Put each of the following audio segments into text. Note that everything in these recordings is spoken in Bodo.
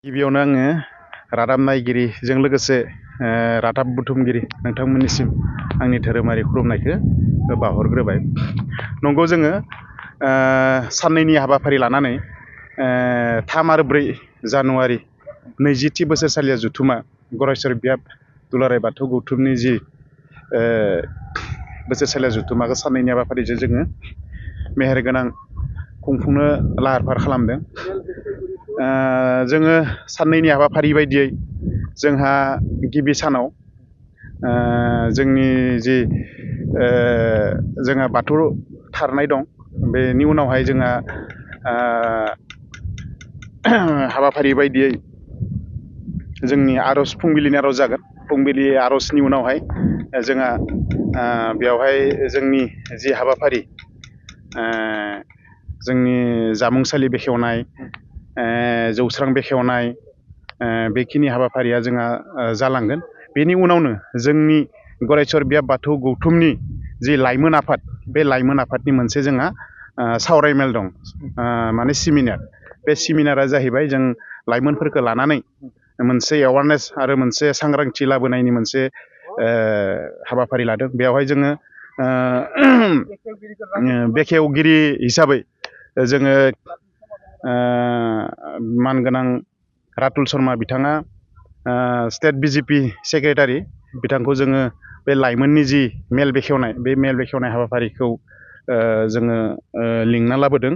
गिबियावनो आङो रादाब नायगिरिजों लोगोसे रादाब बुथुमगिरि नोंथांमोननिसिम आंनि धोरोमारि खुलुमनायखौ बावहरग्रोबाय। नंगौ जोङो साननैनि हाबाफारि लानानै 3 आरो 4 जानुवारि 20थि बोसोरसालिया जथुमा गरायस्वर बियाब दुलाराय बाथौ गौथुमनि जि बोसोरसालिया जथुमाखौ साननैनि हाबाफारिजों जोङो मेहेरगोनां खुंफुंनो लाहार फाहार खालामदों। जोङो साननैनि हाबाफारि बायदियै जोंहा गिबि सानाव जोंनि जि जोंहा बाथौ थारनाय दं, बेनि उनावहाय जोंहा हाबाफारि बायदियै जोंनि आर'ज फुंबिलिनि आर'ज जागोन। फुंबिलि आर'जनि उनावहाय जोंहा बेवहाय जोंनि जि हाबाफारि जोंनि जामुंसालि बेखेवनाय, जौस्रां बेखेवनाय, बेखिनि हाबाफारिया जोंहा जालांगोन। बेनि उनावनो जोंनि गरायस्वर बियाब बाथौ गौथुमनि जि लाइमोन आफाद, बे लाइमोन आफादनि मोनसे जोंहा सावरायमेल दं, माने सेमिनार। बे सेमिनारा जाहैबाय जों लाइमोनफोरखौ लानानै मोनसे एवारनेस आरो मोनसे सांग्रांथि लाबोनायनि मोनसे हाबाफारि लादों। बेवहाय जोङो बेखेवगिरि हिसाबै जोङो मानगोनां रातुल शर्मा बिथाङा स्टेट बिजेपि सेक्रेटारि, बिथांखौ जोङो बे लाइमोननि जि मेल बेखेवनाय, बे मेल बेखेवनाय हाबाफारिखौ जोङो लिंना लाबोदों।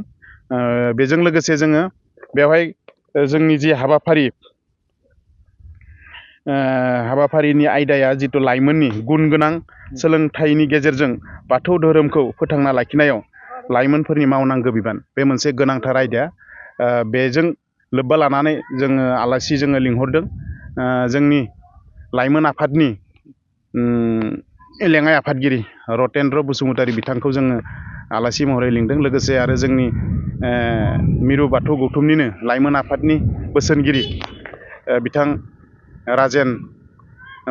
बेजों लोगोसे जोङो बेवहाय जोंनि जि हाबाफारिनि आयदाया जिथु लाइमोननि गुन गोनां सोलोंथाइनि गेजेरजों बाथौ धोरोमखौ फोथांना लाखिनायाव लाइमोनफोरनि मावनांगौ बिबान, बे मोनसे गोनांथार आयदा। बेजों लोब्बा लानानै जोङो आलासि लिंहरदों। जोंनि लाइमोन आफादनि लेङाइ आफादगिरि रतेन्द्र बसुमतारी बिथांखौ जोङो आलासि महरै लिंदों। लोगोसे आरो जोंनि मिरु बाथौ गौथुमनिनो लाइमोन आफादनि बोसोनगिरि बिथां राजेन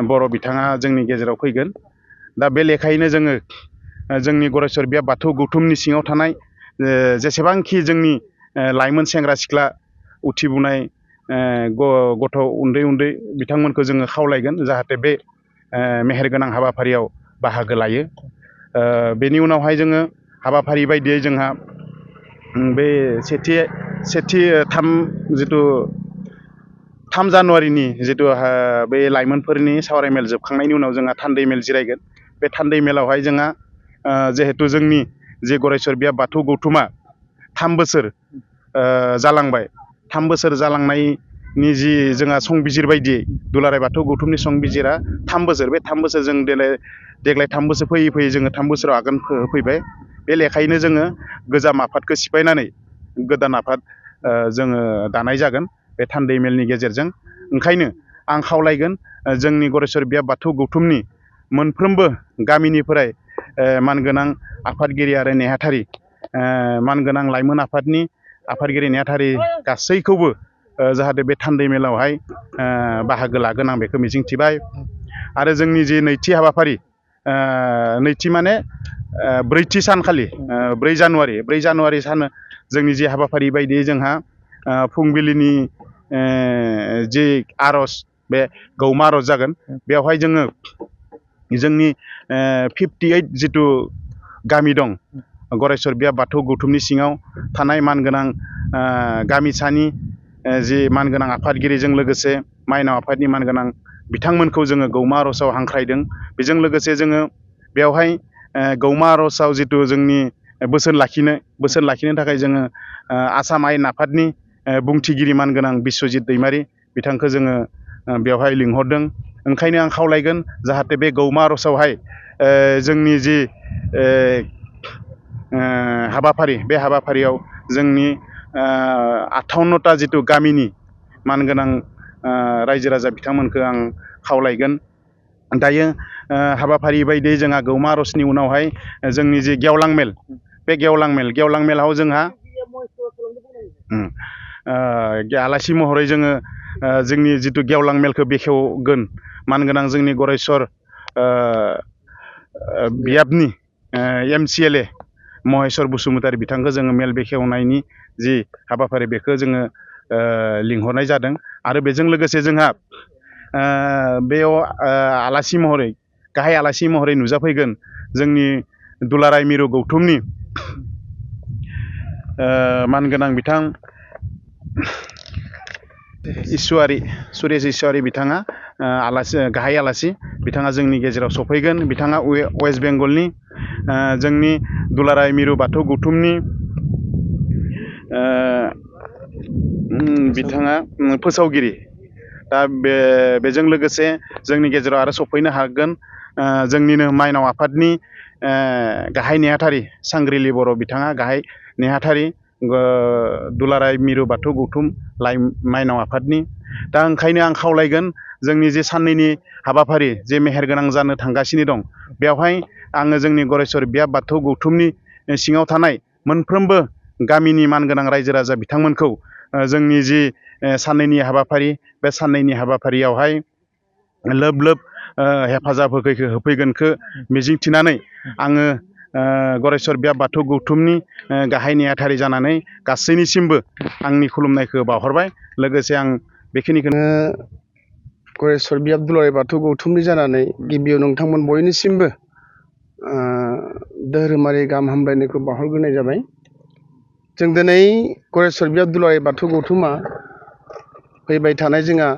बर' बिथाङा जोंनि गेजेराव फैगोन। दा बे लेखायैनो जोङो जोंनि गरायस्वर बियाब बाथौ गौथुमनि सिङाव थानाय जेसेबांखि जोंनि लाइमोन सेंग्रा सिख्ला उथिबोनाय गथ' उन्दै उन्दै बिथांमोनखौ जोङो खावलायगोन जाहाथे बे मेहेरगोनां हाबाफारियाव बाहागो लायो। बेनि उनावहाय जोङो हाबाफारि बायदियै जोंहा बे 3 जानुवारिनि जिथु बे लाइमोनफोरनि सावरायमेल जोबखांनायनि उनाव जोंहा थान्दै मेल जिरायगोन। बे थान्दै मेलावहाय जोंहा जिहेथु जोंनि जे गरायस्वर बियाब बाथौ गौथुमा 3 बोसोर जालांबाय, 3 बोसोर जालांनायनि जि जोंहा संबिजिर बायदियै दुलाराय बाथौ गौथुमनि संबिजिरा 3 बोसोर। बे 3 बोसोर जों देग्लाय 3 बोसोर फैयै फैयै जोङो 3 बोसोराव आगान होफैबाय। बे लेखायैनो जोङो गोजाम आफादखौ सिफायनानै गोदान आफाद जोङो दानाय जागोन बे थान्दै मेलनि गेजेरजों। ओंखायनो आं खावलायगोन जोंनि गरायस्वर बियाब बाथौ गौथुमनि मोनफ्रोमबो गामिनिफ्राय मानगोनां आफादगिरि आरो नेहाथारि, मानगोनां लाइमोन आफादनि आफादगिरि नेहाथारि गासैखौबो जाहाथे बे थान्दै मेलावहाय बाहागो लागोन, आं बेखौ मिजिंथिबाय। आरो जोंनि जि नैथि हाबाफारि, नैथि माने 4थि सानखालि 4 जानुवारि सान जोंनि जि हाबाफारि बायदियै जोंहा फुंबिलिनि जि आर'ज, बे गौमा आर'ज जागोन। बेवहाय जोङो जोंनि 58 जिथु गामि दं गरायस्वर बियाब बाथौ गौथुमनि सिङाव थानाय मानगोनां गामिसानि जि मानगोनां आफादगिरिजों लोगोसे माइनाव आफादनि मानगोनां बिथांमोनखौ जोङो गौमा आर'जआव हांख्रायदों। बेजों लोगोसे जोङो बेवहाय गौमा आर'जआव जिथु जोंनि बोसोन लाखिनो थाखाय जोङो आसाम आयेन आफादनि बुंथिगिरि मानगोनां बिस्वजित दैमारि बिथांखौ जोङो बेवहाय लिंहरदों। ओंखायनो आं खावलायगोन जाहाथे बे गौमा आर'जआवहाय जोंनि जि हाबाफारि, बे हाबाफारियाव जोंनि 58टा जिथु गामिनि मानगोनां रायजो राजा बिथांमोनखौ आं खावलायगोन। दायो हाबाफारि बायदियै जोंहा गौमा आर'जनि उनावहाय जोंनि जि गेवलां मेल, बे गेवलां मेलाव जोंहा आलासि महरै जोङो जोंनि जिथु गेवलां मेलखौ बेखेवगोन मानगोनां जोंनि गरायस्वर बियाबनि MCLA महेस्वर बसुमतारी बिथांखौ जोङो मेल बेखेवनायनि जि हाबाफारि, बेखौ जोङो लिंहरनाय जादों। आरो बेजों लोगोसे जोंहा बेयाव आलासि महरै गाहाय आलासि महरै नुजाफैगोन जोंनि दुलाराय मिरु गौथुमनि मानगोनां बिथां इसुवारि सुरेश इसुवारि बिथाङा गाहाय आलासि बिथाङा जोंनि गेजेराव सफैगोन। बिथाङा वेस्ट बेंगलनि जोंनि दुलाराय मिरु बाथौ गौथुमनि बिथाङा फोसावगिरि। दा बेजों लोगोसे जोंनि गेजेराव आरो सफैनो हागोन जोंनिनो माइनाव आफादनि गाहाय नेहाथारि सांग्रिलि बर' बिथाङा गाहाय नेहाथारि दुलाराय मिरु बाथौ गौथुम माइनाव आफादनि। दा ओंखायनो आं खावलायगोन जोंनि जे साननैनि हाबाफारि जे मेहेरगोनां जानो थांगासिनो दं बेवहाय आङो जोंनि गरेस्वर बियाब बाथौ गौथुमनि सिङाव थानाय मोनफ्रोमबो गामिनि मानगोनां रायजो राजा बिथांमोनखौ जोंनि जि साननैनि हाबाफारि बे साननैनि हाबाफारियावहाय लोब लोब हेफाजाब होफैगोनखौ मिजिंथिनानै आङो गरेस्वर बियाब बाथौ गौथुमनि गाहाय नेहाथारि जानानै गासैनिसिमबो आंनि खुलुमनायखौ बावहरबाय। लोगोसे आं बेखिनिखौनो गरेस्वर बियाब दुलाराय बाथौ गौथुमनि जानानै गिबियाव नोंथांमोन बयनिसिमबो धोरोमारि गाहाम हामलायनायखौ बावहरग्रोनाय जाबाय। जों दिनै गरेस्वर बियाब दुलाराय बाथौ गौथुमा फैबाय थानाय जोंहा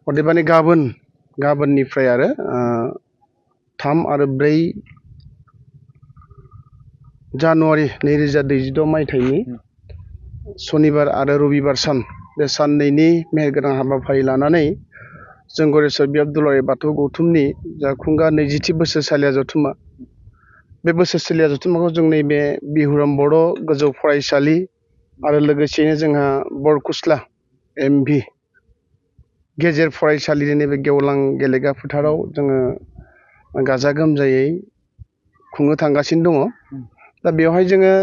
अदेबानि गाबोननिफ्राय आरो 3 आरो 4 जानुवारि 2026 मायथाइनि सनिबार आरो रबिबार सान बे साननैनि मेहेरगोनां हाबाफारि लानानै जों गरेस्वर बियाब दुलाराय बाथौ गौथुमनि जा खुंगा 20थि बोसोरसालिया जथुम्मा बे बोसोरसालिया जथुम्माखौ जों नैबे बिहुराम बर' गोजौ फरायसालि आरो लोगोसेयैनो जोंहा बरकुस्ला MV गेजेर फरायसालिनि नैबे गेवलां गेलेग्रा फोथाराव जोङो गाजा गोमजायै खुंनो थांगासिनो दङ। दा बेवहाय जोङो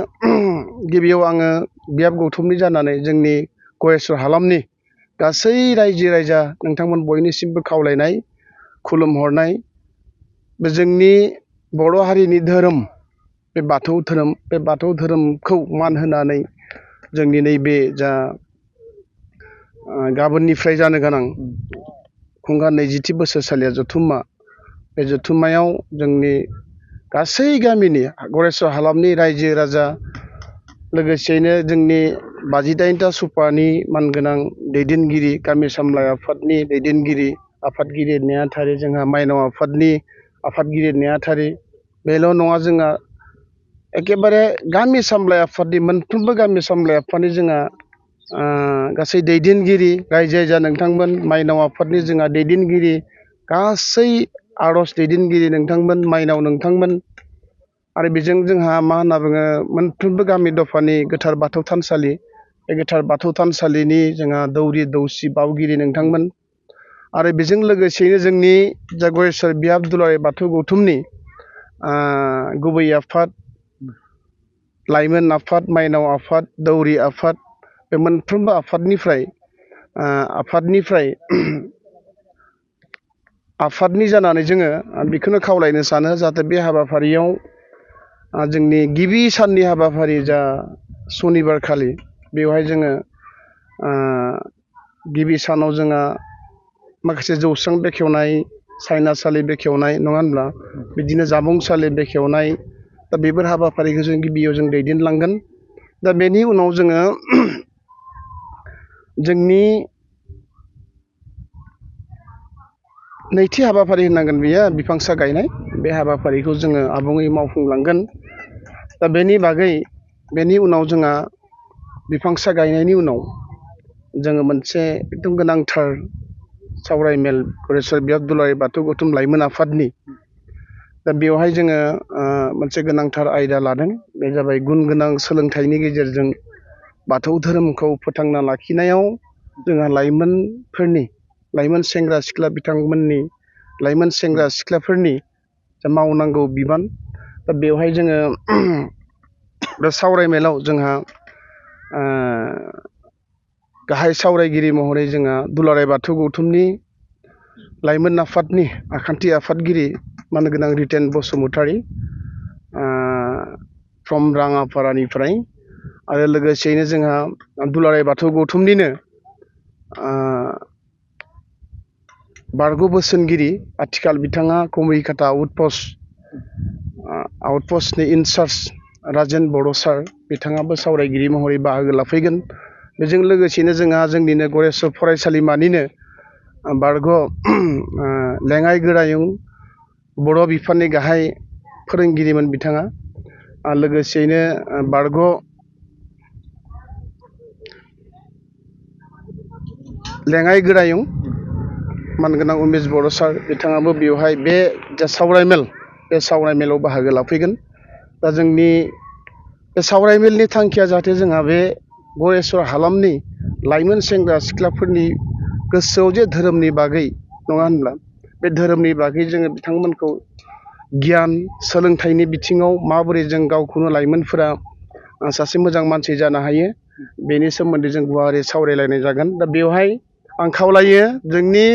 गिबियाव आङो बियाब गौथुमनि जानानै जोंनि गरेस्वर हालामनि गासै रायजो राजा नोंथांमोन बयनिसिमबो खावलायनाय खुलुमहरनाय बे जोंनि बर' हारिनि धोरोम बे बाथौ धोरोम बे बाथौ धोरोमखौ मान होनानै जोंनि नैबे जा गाबोननिफ्राय जानो गोनां खुंगा 20थि बोसोरसालिया जथुम्मा बे जथुम्मायाव जोंनि गासै गामिनि गरेस्वर हालामनि रायजो राजा लोगोसेयैनो जोंनि 58टा सुपानि मानगोनां दैदेनगिरि गामि सामलाय आफादनि दैदेनगिरि आफादगिरि नेहाथारि जोंहा माइनाव आफादनि आफादगिरि नेहाथारि बेल' नङा जोंहा एखेबारे गामि सामलाय आफादनि मोनफ्रोमबो गामि सामलाय आफादनि जोंहा गासै दैदेनगिरि रायजो राजा नोंथांमोन माइनाव आफादनि जोंहा दैदेनगिरि गासै आर'ज दैदेनगिरि नोंथांमोन माइनाव नोंथांमोन आरो बेजों जोंहा मा होनना बुङो मोनफ्रोमबो गामि दफानि गोथार बाथौ थानसालि बे गोथार बाथौ थानसालिनि जोंहा दौरि दौसि बावगिरि नोंथांमोन आरो बेजों लोगोसेयैनो जोंनि जा गरेस्वर बियाब दुलाराय बाथौ गौथुमनि गुबै आफाद लाइमोन आफाद माइनाव आफाद दौरि आफाद बे मोनफ्रोमबो आफादनि जानानै जोङो बेखौनो खावलायनो सानो जाहाथे बे हाबाफारियाव जोंनि गिबि साननि हाबाफारि जा सनिबार खालि बेवहाय जोङो गिबि सानाव जोंहा माखासे जौस्रां बेखेवनाय सायनासालि बेखेवनाय नङा होनब्ला बिदिनो जामुंसालि बेखेवनाय दा बेफोर हाबाफारिखौ जों गिबियाव जों दैदेनलांगोन। दा बेनि उनाव जोङो जोंनि नैथि हाबाफारि होननांगोन बेयो बिफांसा गायनाय बे हाबाफारिखौ जोङो आबुङै मावफुंलांगोन। दा बेनि उनाव जोंहा बिफांसा गायनायनि उनाव जोङो मोनसे एकदम गोनांथार सावरायमेल गरेस्वर बियाब दुलाराय बाथौ गौथुम लाइमोन आफादनि दा बेवहाय जोङो मोनसे गोनांथार आयदा लादों बे जाबाय गुन गोनां सोलोंथाइनि गेजेरजों बाथौ धोरोमखौ फोथांना लाखिनायाव जोंहा लाइमोन सेंग्रा सिख्ला बिथांमोननि लाइमोन सेंग्रा सिख्लाफोरनि जा मावनांगौ बिबान दा बेवहाय जोङो बे सावरायमेलाव जोंहा गाहाय सावरायगिरि महरै जोंहा दुलाराय बाथौ गौथुमनि लाइमोन आफादनि आखान्थि आफादगिरि मानगोनां रितेन बसुमतारी फ्रम राङापारानिफ्राय आरो लोगोसेयैनो जोंहा दुलाराय बाथौ गौथुमनिनो बारग' बोसोनगिरि आथिखाल बिथाङा कमुरिकाटा आउटपस्टनि इनचार्ज राजेन बर' सार बिथाङाबो सावरायगिरि महरै बाहागो लाफैगोन। बेजों लोगोसेनो जोंहा जोंनिनो गरेस्वर फरायसालिमानिनो बारग' लेङाइ गोरायुं बर' बिफाननि गाहाय फोरोंगिरिमोन बिथाङा, लोगोसेयैनो बारग' लेङाइ गोरायुं मानगोनां उमेश बर' सार बिथाङाबो बेवहाय बे जा सावरायमेलाव बाहागो लाफैगोन। दा जोंनि बे सावरायमेलनि थांखिया जाहाथे जोंहा बे गरेस्वर हालामनि लाइमोन सेंग्रा सिख्लाफोरनि गोसोआव जे धोरोमनि बागै नङा होनब्ला, बे धोरोमनि बागै जोङो बिथांमोनखौ गियान सोलोंथाइनि बिथिङाव माबोरै जों गावखौनो लाइमोनफोरा सासे मोजां मानसि जानो हायो, बेनि सोमोन्दै जों गुवारै सावरायलायनाय जागोन। दा बेवहाय आं खावलायो जोंनि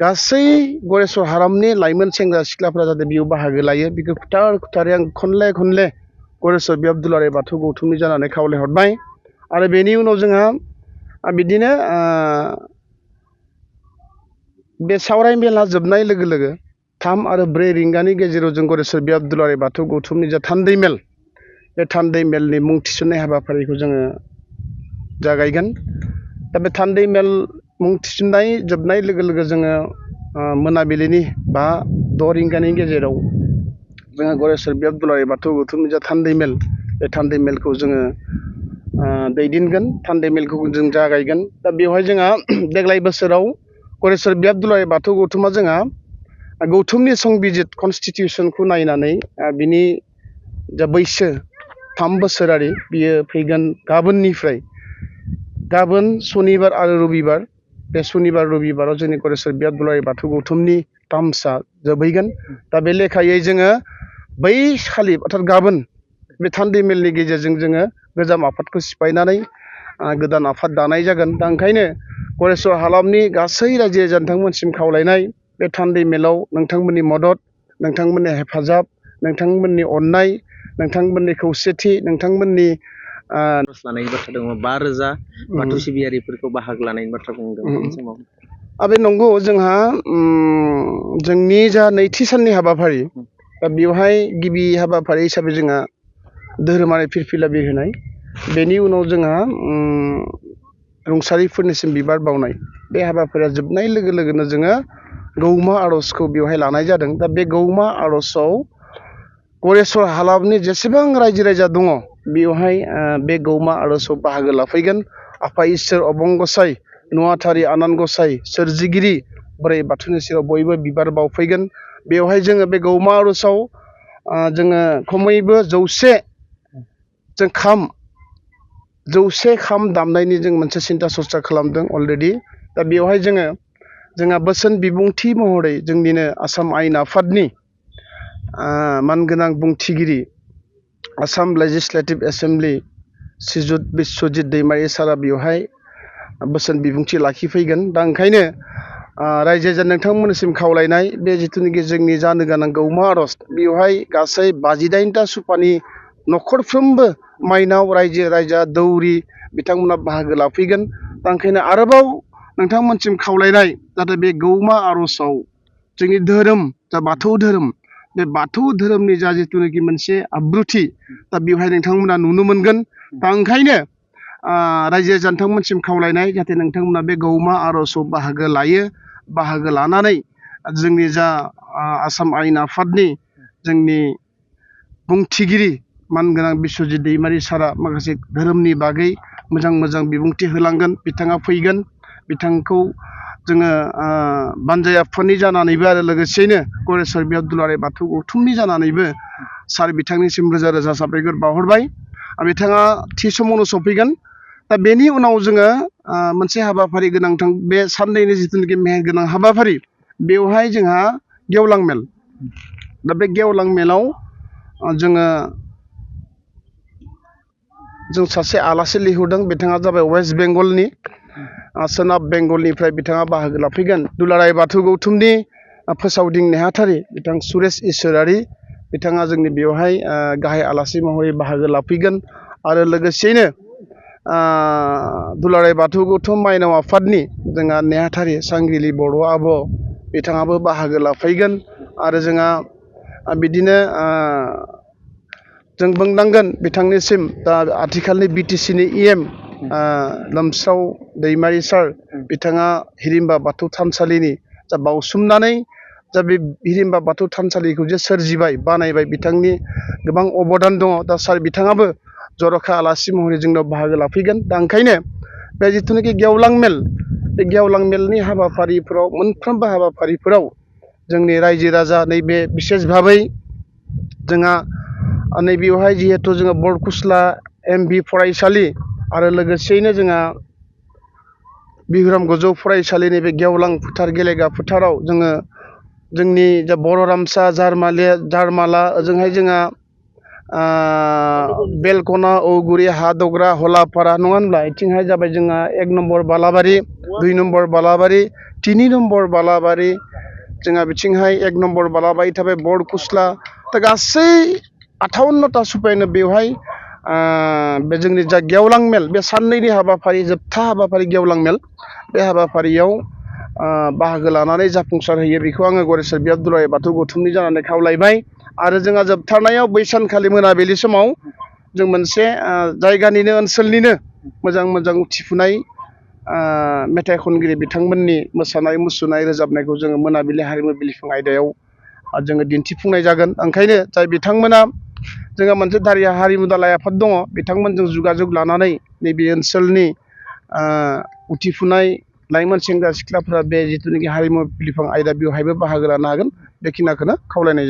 गासै गरेस्वर हालामनि लाइमोन सेंग्रा सिख्लाफ्रा जाहाथे बेयाव बाहागो लायो, बेखौ खुथारै आं खनले गरेस्वर बियाब दुलाराय बाथौ गौथुमनि जानानै खावलायहरबाय। आरो बेनि उनाव जोंहा बिदिनो बे सावरायमेला जोबनाय लोगो लोगो 3 आरो 4 रिंगानि गेजेराव जों गरेस्वर बियाब दुलाराय बाथौ गौथुमनि जा थान्दै मेल, बे थान्दै मेलनि मुं थिसननाय हाबाफारिखौ जोङो जागायगोन। दा बे थान्दै मेल मुं थिसननाय जोबनाय लोगो लोगो जोङो मोनाबिलिनि 5-6 रिंगानि गेजेराव जोङो गरेस्वर बियाब दुलाराय बाथौ गौथुमनि जा थान्दै मेल, बे थान्दै मेलखौ जोङो दैदेनगोन, थान्दै मेलखौ जों जागायगोन। दा बेवहाय जोंहा देग्लाय बोसोराव गरेस्वर बियाब दुलाराय बाथौ गौथुमा जोंहा गौथुमनि संबिजित कनस्टिटिउसनखौ नायनानै बिनि जा बैसो 3 बोसोरारि बियो फैगोन गाबोननिफ्राय, गाबोन सनिबार आरो रबिबार, बे सनिबार रबिबाराव जोंनि गरेस्वर बियाब दुलाराय बाथौ गौथुमनि टार्म्सआ जोबहैगोन। दा बे लेखायै जोङो बै खालि अर्थात गाबोन बे थान्दै मेलनि गेजेरजों जोङो गोजाम आफादखौ सिफायनानै गोदान आफाद दानाय जागोन। दा ओंखायनो गरेस्वर हालामनि गासै रायजो राजा नोंथांमोनसिम खावलायनाय, बे थान्दै मेलाव नोंथांमोननि मदद, नोंथांमोननि हेफाजाब, नोंथांमोननि अननाय, नोंथांमोननि खौसेथि, नोंथांमोननि लानायनि बाथ्रा दङ। 5,000 बाथौ सिबियारिफोरखौ बाहागो लानायनि बाथ्रा बुंदों बे समाव। बे नंगौ, जोंहा जोंनि जा नैथि साननि हाबाफारि, दा बेवहाय गिबि हाबाफारि हिसाबै जोंहा धोरोमारि फिरफिला बिरहोनाय, बेनि उनाव जोंहा रुंसारिफोरनिसिम बिबार बावनाय, बे हाबाफारिया जोबनाय लोगो लोगोनो जोङो गौमा आर'जखौ बेवहाय लानाय जादों। दा बे गौमा आर'जआव गरेस्वर हालामनि जेसेबां रायजो राजा दङ बेवहाय बे गौमा आर'जआव बाहागो लाफैगोन। आफा इसोर अबं गसाइ, नुवाथारि आनान गसाइ, सोरजिगिरि बोराइ बाथौनि सेराव बयबो बिबार बावफैगोन। बेवहाय जोङो बे गौमा आर'जआव जोङो खमैबो 100 खाम दामनायनि जों मोनसे सिन्था सरसा खालामदों अलरेडि। दा बेवहाय जोंहा बोसोन बिबुंथि महरै जोंनिनो आसाम आयेन आफादनि मानगोनां बुंथिगिरि, आसाम लेजिस्लेटिभ एसेमब्लि श्रीजुत बिस्वजित दैमारि सारा बेवहाय बोसोन बिबुंथि लाखिफैगोन। दा ओंखायनो रायजो राजा नोंथांमोननिसिम खावलायनाय, बे जिथुनाखि जोंनि जानो गोनां गौमा आर'ज, बेवहाय गासै 58टा सुपानि न'खरफ्रोमबो माइनाव रायजो राजा दौरि बिथांमोना बाहागो लाफैगोन। दा ओंखायनो आरोबाव नोंथांमोनसिम खावलायनाय, जाहाथे बे गौमा आर'जआव जोंनि धोरोम, जा बाथौ धोरोम, बे बाथौ धोरोमनि जा जिथुनाखि मोनसे आब्रुथि, दा बेवहाय नोंथांमोना नुनो मोनगोन। दा ओंखायनो रायजो राजा नोंथांमोनसिम खावलायनाय, जाहाथे नोंथांमोना बे गौमा आर'जआव बाहागो लायो, बाहागो लानानै जोंनि जा आसाम आयेन आफादनि जोंनि बुंथिगिरि मानगोनां बिस्वजित दैमारि सारा माखासे धोरोमनि बागै मोजां बिबुंथि होलांगोन। बिथाङा फैगोन, बिथांखौ जोङो बानजाय आफादनि जानानैबो आरो लोगोसेयैनो गरेस्वर बियाब दुलाराय बाथौ गौथुमनि जानानैबो सार बिथांनिसिम रोजा रोजा साबायखर बावहरबाय। बिथाङा थि समावनो सफैगोन। दा बेनि उनाव जोङो मोनसे हाबाफारि गोनांथार, बे साननैनि जिथुनाखि मेहेरगोनां हाबाफारि, बेवहाय जोंहा गेवलां मेल। दा बे गेवलां मेलाव जों सासे आलासि लिंहरदों। बिथाङा जाबाय वेस्ट बेंगलनि, सोनाब बेंगलनिफ्राय बिथाङा बाहागो लाफैगोन। दुलाराय बाथौ गौथुमनि फोसावदिं नेहाथारि बिथां सुरेश इसोरारि, बिथाङा जोंनि बेवहाय गाहाय आलासि महरै बाहागो लाफैगोन। आरो लोगोसेयैनो दुलाराय बाथौ गौथुम माइनाव आफादनि जोंहा नेहाथारि सांग्रिलि बर' आब' बिथाङाबो बाहागो लाफैगोन आरो जोंहा बिदिनो जों बुंनांगोन बिथांनिसिम दा आथिखालनि BTC नि EM लोमस्राव दैमारि सार बिथाङा हिरिम्बा बाथौ थानसालिनि जा बावसोमनानै दा बे हिरिम्बा बाथौ थानसालिखौ जे सोरजिबाय बानायबाय बिथांनि गोबां अबदान दङ दा सार बिथाङाबो जर'खा आलासि महरै जोंनाव बाहागो लाफैगोन दा ओंखायनो बे जिथुनाखि गेवलां मेल बे गेवलां मेलनि हाबाफारिफोराव मोनफ्रोमबो हाबाफारिफोराव जोंनि रायजो राजा नैबे बिसेस भाबै जोंहा नैबेयावहाय जिहेथु जोङो बरकुसला MV फरायसालि आरो लोगोसेयैनो जोंहा बिहुराम गोजौ फरायसालिनि बे गेवलां फोथार गेलेग्रा फोथाराव जोङो जोंनि जा बर' रामसा जारमाला ओजोंहाय जोंहा बेलकना औगुरि हादग्रा हलापारा नङा होनब्ला बिथिंहाय जाबाय जोंहा 1 नम्बर बालाबारि 2 नम्बर बालाबारि 3 नम्बर बालाबारि जोंहा बिथिंहाय 1 नम्बर बालाबारि थाबाय बरकुसला दा गासै 58टा सुपायानो बेवहाय बे जोंनि जा गेवलां मेल बे साननैनि हाबाफारि जोबथा हाबाफारि गेवलां मेल बे हाबाफारियाव बाहागो लानानै जाफुंसार होयो बेखौ आङो गरेस्वर बियाब दुलाराय बाथौ गौथुमनि जानानै खावलायबाय आरो जोंहा जोबथारनायाव बै सानखालि मोनाबिलि समाव जों मोनसे जायगानिनो ओनसोलनिनो मोजां मोजां उथिफुनाय मेथाइ खनगिरि बिथांमोननि मोसानाय मुसुरनाय रोजाबनायखौ जोङो मोनाबिलि हारिमु बिलिफां आयदायाव जोङो दिन्थिफुंनाय जागोन ओंखायनो जाय बिथांमोना जोंहा मोनसे दारिया हारिमु दालाय आफाद दङ बिथांमोनजों जुगाजुग लानानै नैबे ओनसोलनि उथिफुनाय लाइमोन सेंग्रा सिख्लाफोरा बे जिथुनाखि हारिमु बिलिफां आयदा बेवहायबो बाहागो लानो हागोन बेखिनिखौनो खावलायनाय जाबाय।